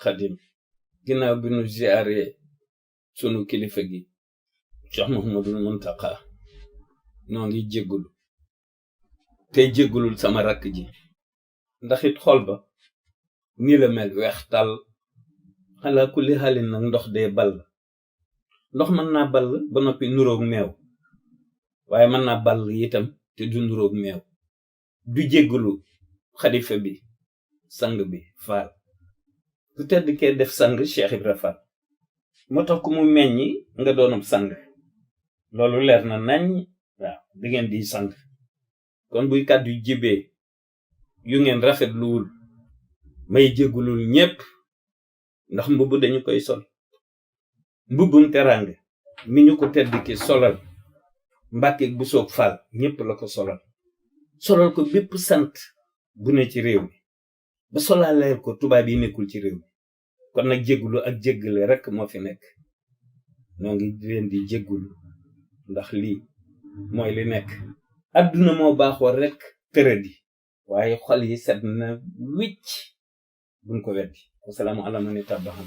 Khadim ginnaaw bi nu ziare sunu kilifa gi Cheikh Mouhamadul Muntaqa noo ngi jéggulu tey jéggulul sama rakk ji ndax it xol ba nii la mel weex tàll xalaa kulli xaalin nag ndox dee ball ndox mën naa ball ba noppi nuroog meew waaye mën naa ball itam te du nuroog meew du jéggulu xalifa bi sang bi faal ku tedd kee def sang Cheikh Ibra Fall moo tax ku mu meññi nga doonam sang loolu leer na nañ waaw di ngeen di sang kon buy kàddu jibee yu ngeen rafetluwul may jéggulul ñépp ndax mbubb dañu koy sol mbubbum teraanga mi ñu ko tedd ki solal Mbàkke bu soog Fall ñépp la ko solal ko bépp sant bu ne ci réew mi ba solaaleel ko tubaab yi nekkul ci réew mi kon nag jéggulu ak jéggale rekk moo fi nekk noo ngi leen di jéggulu ndax lii mooy li nekk adduna moo baaxoo rekk tëradi waaye xol yi set na wicc buñ ko weddi wasalaamu ala man ittaba'a